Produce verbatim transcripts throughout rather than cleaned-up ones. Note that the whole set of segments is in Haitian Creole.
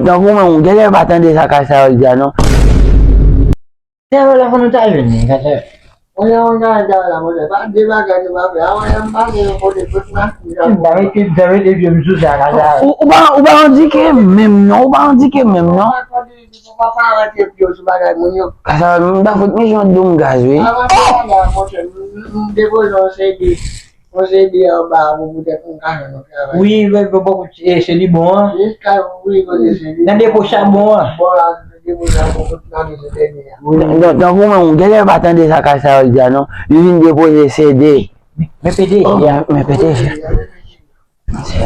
Tankou mwen, ou genlè pa tande sa Kasayòl di a non. Tèlè la fò nou ta jwenn li, Kasayòl. Mwen, yon gade la, monchè, pa de bagay nou pa fè. Avan yè m pase yon kote, tout masin sa. M ta mete, m ta mete pye m sou sa, Kasayòl. Ou, ou pa, ou pa endike menm non, ou pa endike menm non. Ou pa endike, ou pa parèt pye w sou bagay moun yo. Kasayòl, m pa fout, men jan w dou m gaz, wi. Avan sa la, monchè, m, m, m depoze yon C D. Yon C D anba pou poutèt m ka jwenn yon travay. Wi, men bon, bon, e, se li bon an. Jiska, wi, kote se li. Nan depo chabon an. Bon, la, depo chabon, kote nan de se dènye a. Wi. Donk, donk, ou menm, ou genlè pa tande sa Kasayòl di a non. Li vin depoze C D. Men, men P D G a. Men P D G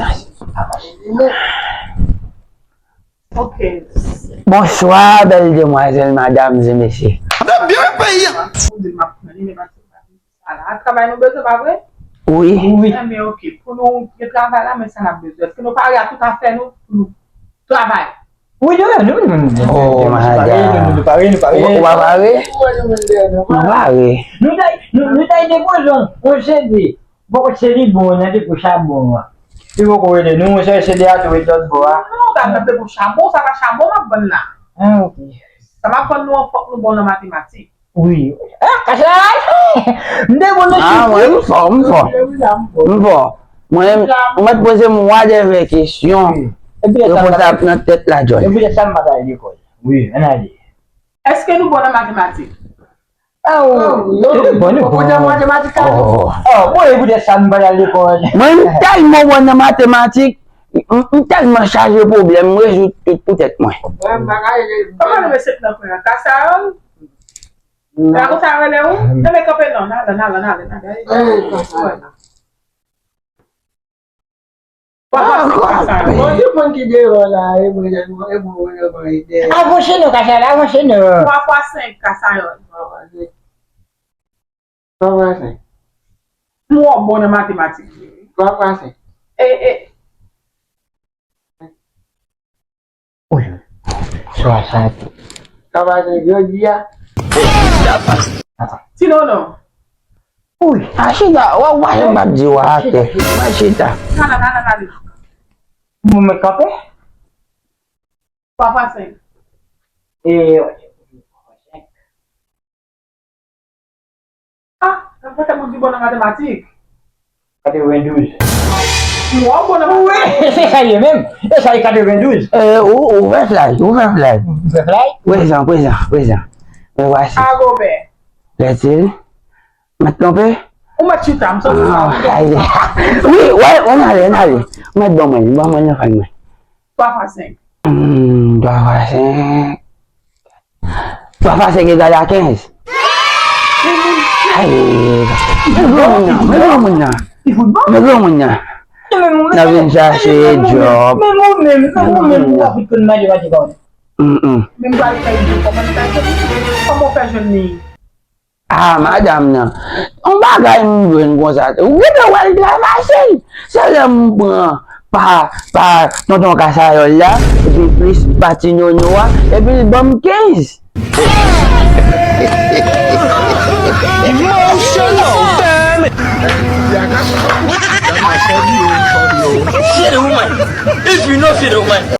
a. Ok. Bonswa, bèl demwazèl, madam e mesye. Ap byen peye. Sa la, travay nou bezwen, pa vre? Wi. Wi. Enben, ok. Pou nou gen travay la, men sa n ap bezwen. Èske nou pare ak tout afè nou pou nou travay? Wi, nou, nou, nou, nou, nou, Oh, nou, nou madam. Pare, nou, nou pare, nou pare. Ou, ou pa pare? Nou pare. Nou ta, nou, nou ta depoze yon, yon C D. Bon, se li bon, nan depo chabon an. Li poko rele nou, se, se de a tou ret lòt bò a. Non, gad nan depo chabon, sa pa chabon m ap vann la. Ah, ok. Sa m ap vann nou an, fòk nou bon nan matematik. Wi. Ah, Kasayòl! M te bon nan chif. Ah, mwen, m fò, m fò. M fò. Mwen, ou mèt poze m wadèvè kesyon. Wi. Repons la ap nan tèt la, John. Epi sa m pa t al lekòl. Wi, ann ale. Èske nou bon nan matematik? Oh, non, bon, nou bon. Matematik, oh, bon, e poutèt sa m pa t al lekòl. Mwen, m tèlman bon nan matematik, m, m tèlman chaje pwoblèm, m rezoud tout pou tèt mwen. Kòman nou mesye nan kwen an? Kasayòl? Non. Sa konsa rele ou? Non, men kanpe non, n ale, n ale, n ale, n ale. Twa fwa senk Kasayòl. Bon, tout moun ki devan la, e mwen, e mwen, e mwen, e mwen, e mwen. Avanse non, Kasayòl, avanse non. Twa fwa senk Kasayòl. Twa fwa senk. Twa fwa senk. M wè w bon nan matematik. Twa fwa senk. E, e. Wi. Swasant. Sa pa se jodi a? Ti Nono. Wi. A chita, w a, w a, m ap di w a atè. W a chita. Ala, ala, ala. Mwen mwen kanpe? Twa fwa senk. E, Ah, sa fè moun ki bon nan matematik. Katrevendouz. Mwen bon nan matematik. Wi, se sa ye menm. E sa ye katrevendouz. E, ou, ou fè fly, ou fè fly. Ou fè fly? Prezan, prezan, prezan. Men vwasi. A Gobè. Lètil. Mèt kanpe? Ou mèt chita, m santi sa. Ah, ayi. Wi, wè, ann ale, ann ale. Mèt ban mwen, ban mwen nan fany mwen. Twa fwa senk. Hmm, twa fwa senk. Twa fwa senk egal a kenz. Ay, men granmoun nan, men granmoun nan. Men granmoun nan. N ap vin chache djòb. Men ou menm, men ou menm, ou ap konn matematik ankò. Mm, mm. Men m pral fè li, kòman l fè jwenn li? Kòman w fè jwenn li? Ah, madanm nan. Yon bagay m jwenn konsa tou. Ou gentan wè l travay, cheri. Se lè m pran pa, pa tonton Kasayòl la, epi plis pa Ti Nono a, epi l ban m kenz. Emotional, damn it. She the woman. If you know she the woman.